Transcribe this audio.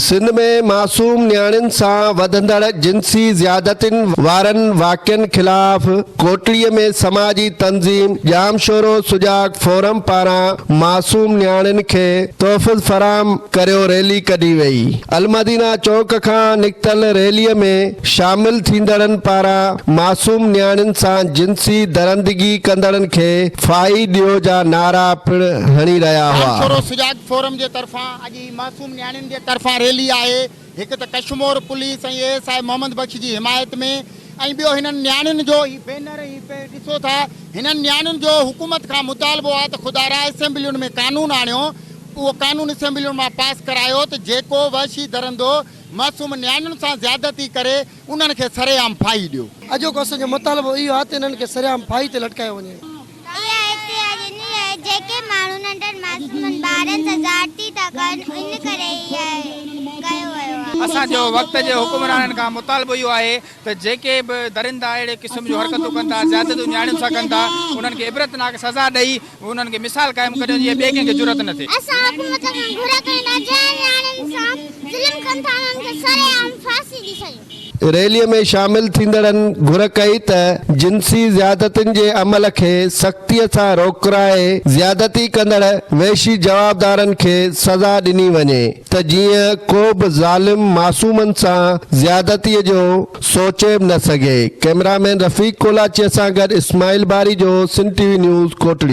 سنڌ ۾ معصوم نياڻين سان وڌندڙ جنسي زيادتين وارن واقعن خلاف ڪوٽڙي ۾ سماجي تنظيم ڄامشورو سجاڳ فورم پاران معصوم نياڻين کي تحفظ فراهم ڪريو ريلي ڪڍي وئي. المدينه چوڪ کان نڪتل ريلي ۾ شامل ٿيندڙن پاران معصوم نياڻين سان جنسي درندگي ڪندڙن کي ڦاهي ڏيو جا نعرا پڻ هڻي رهيا هئا. ڄامشورو سجاڳ فورم جي طرفان اڄ هي معصوم نياڻين جي طرفان ريلي آهي هڪ ته Kashmore police ۽ A S I Muhammad Bakhsh جي حمايت ۾ ۽ ٻيو هنن نياڻين جو هي بينر هي ڏسو ٿا هنن نياڻين جو حڪومت کان مطالبو آهي ته خدارا اسيمبلين ۾ قانون آڻيو اهو قانون اسيمبلين مان پاس ڪرايو ته جيڪو وحشي درندو معصوم نياڻين سان زيادتي ڪري انهن کي سرعام ڦاهي ڏيو. اڄوڪو اسان جو مطالبو اهو آهي ته انهن کي سرعام ڦاهي تي لٽڪايو وڃي. اها احتجاج ان لاء آهي جيڪي ماڻهو ننڍن معصومن ٻارن سان زيادتي ٿا ڪن ان ڪري اها ڪيو ويو آهي. اسان جو وقت جي حڪمرانن کان مطالبو اهو آهي ته جيڪي به درندا اهڙي قسم جون حرڪتون ڪن ٿا زيادتيون نياڻين سان ڪن ٿا انهن کي عبرتناڪ سزا ڏئي انهن کي مثال قائم ڪريو جيئن ٻئي ڪنهن کي جرئت نه ٿئي. اسان حڪومت کان گهر ڪيون ٿا جنهن نياڻين سان ظلم ڪن ٿا انهن کي سرعام ڦاسي ڏئي ڇڏيو. ريلي ۾ شامل ٿيندڙن گهر ڪئي ته جنسي زيادتين جي عمل کي سختي سان روڪرائي زيادتي ڪندڙ وحشي جوابدارن کي سزا ڏني وڃي ته جيئن ڪو به ظالم معصومن سان زيادتي جو سوچي به نه سگهي. ڪئميرا مين رفيق ڪولاچي سان گڏ Ismail Barejo, Sindh T V news, Kotri.